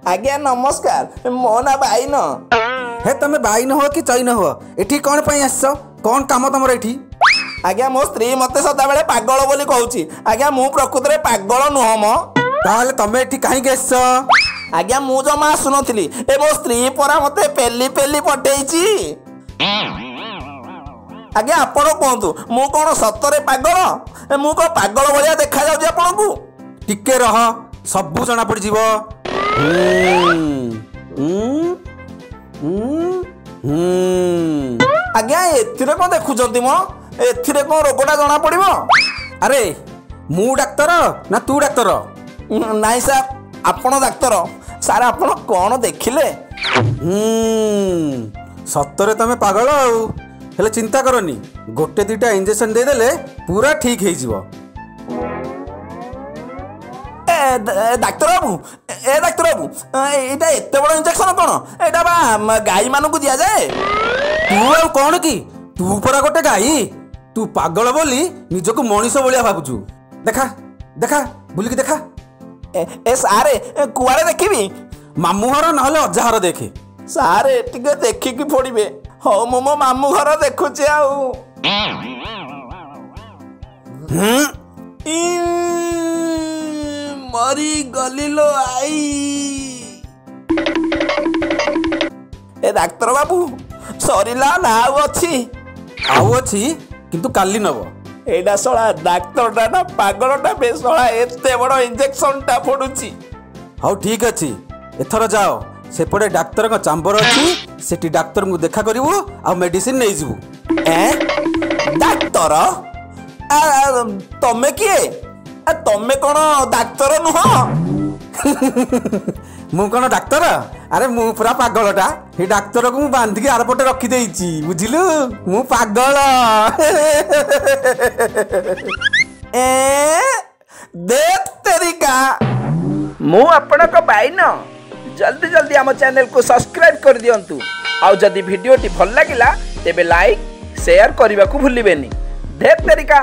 ଆଜ୍ଞା ନମସ୍କାର, ମୋ ନାଁ ବାଇନ। ହେ, ତମେ ବାଇନ ହୁଅ କି ଚୈନ ହୁଅ, ଏଠି କ'ଣ ପାଇଁ ଆସିଛ? କ'ଣ କାମ ତମର ଏଠି? ଆଜ୍ଞା, ମୋ ସ୍ତ୍ରୀ ମତେ ସଦାବେଳେ ପାଗଳ ବୋଲି କହୁଛି। ଆଜ୍ଞା, ମୁଁ ପ୍ରକୃତରେ ପାଗଳ ନୁହଁ ମ। ତାହେଲେ ତମେ ଏଠି କାହିଁକି ଆସିଛ? ଆଜ୍ଞା, ମୁଁ ଜମା ଆସୁନଥିଲି, ଏ ମୋ ସ୍ତ୍ରୀ ପରା ମତେ ପେଲି ପେଲି ପଠେଇଛି। ଆଜ୍ଞା, ଆପଣ କୁହନ୍ତୁ, ମୁଁ କ'ଣ ସତରେ ପାଗଳ? ମୁଁ କ'ଣ ପାଗଳ ଭଳିଆ ଦେଖାଯାଉଛି ଆପଣଙ୍କୁ? ଟିକେ ରହ, ସବୁ ଜଣା ପଡ଼ିଯିବ। ଆଜ୍ଞା, ଏଥିରେ କ'ଣ ଦେଖୁଛନ୍ତି ମ? ଏଥିରେ କ'ଣ ରୋଗଟା ଜଣା ପଡ଼ିବ? ଆରେ, ମୁଁ ଡାକ୍ତର ନା ତୁ ଡାକ୍ତର? ନାଇଁ ସାର୍, ଆପଣ ଡାକ୍ତର। ସାର୍, ଆପଣ କ'ଣ ଦେଖିଲେ? ସତରେ ତମେ ପାଗଳ ଆଉ। ହେଲେ ଚିନ୍ତା କରନି, ଗୋଟେ ଦୁଇଟା ଇଞ୍ଜେକ୍ସନ ଦେଇଦେଲେ ପୁରା ଠିକ୍ ହେଇଯିବ। ଡାକ୍ତର ବାବୁ, ଏ ଡାକ୍ତର ବାବୁ, ଏଇଟା ଏତେ ବଡ଼ ଇଞ୍ଜେକ୍ସନ କ'ଣ? ଏଇଟା ବା ଗାଈ ମାନଙ୍କୁ ଦିଆଯାଏ। ତୁ ଆଉ କ'ଣ କି? ତୁ ପରା ଗୋଟେ ଗାଈ। ତୁ ପାଗଳ ବୋଲି ନିଜକୁ ମଣିଷ ଭଳିଆ ଭାବୁଛୁ। ଦେଖା ଦେଖା, ବୁଲିକି ଦେଖା। ଏ ସାରେ, କୁଆଡ଼େ ଦେଖିବି? ମାମୁଁ ଘର ନହେଲେ ଅଜା ଘର ଦେଖେ। ସାରେ, ଟିକେ ଦେଖିକି ଫୋଡ଼ିବେ। ହଉ, ମୁଁ ମୋ ମାମୁଁ ଘର ଦେଖୁଛି। ଆଉ ମରି ଗଲି ଲୋ I. ଏ ଡାକ୍ତର ବାବୁ, ସରିଲା ନା ଆଉ ଅଛି? ଆଉ ଅଛି, କିନ୍ତୁ କାଲି ନବ। ଏଇଟା ଶଳା ଡାକ୍ତରଟା ନା ପାଗଳଟା ବେ? ଶଳା ଏତେ ବଡ଼ ଇଞ୍ଜେକ୍ସନଟା ଫୋଡୁଛି। ହଉ ଠିକ ଅଛି, ଏଥର ଯାଅ, ସେପଟେ ଡାକ୍ତରଙ୍କ ଚାମ୍ବର ଅଛି, ସେଠି ଡାକ୍ତରଙ୍କୁ ଦେଖା କରିବୁ ଆଉ ମେଡିସିନ ନେଇଯିବୁ। ଏ ଡାକ୍ତର, ତମେ କିଏ? ତମେ କ'ଣ ଡାକ୍ତର ନୁହଁ? ମୁଁ କ'ଣ ଡାକ୍ତର? ଆରେ, ମୁଁ ପୁରା ପାଗଳଟା। ସେ ଡାକ୍ତରକୁ ମୁଁ ବାନ୍ଧିକି ଆରପଟେ ରଖିଦେଇଛି, ବୁଝିଲୁ? ମୁଁ ପାଗଳ। ଏ ତେରିକା, ମୁଁ ଆପଣଙ୍କ ବାଇନ। ଜଲ୍ଦି ଜଲ୍ଦି ଆମ ଚ୍ୟାନେଲକୁ ସବସ୍କ୍ରାଇବ୍ କରିଦିଅନ୍ତୁ, ଆଉ ଯଦି ଭିଡ଼ିଓଟି ଭଲ ଲାଗିଲା ତେବେ ଲାଇକ୍ ସେୟାର କରିବାକୁ ଭୁଲିବେନି। ଧେତ୍ ତେରିକା।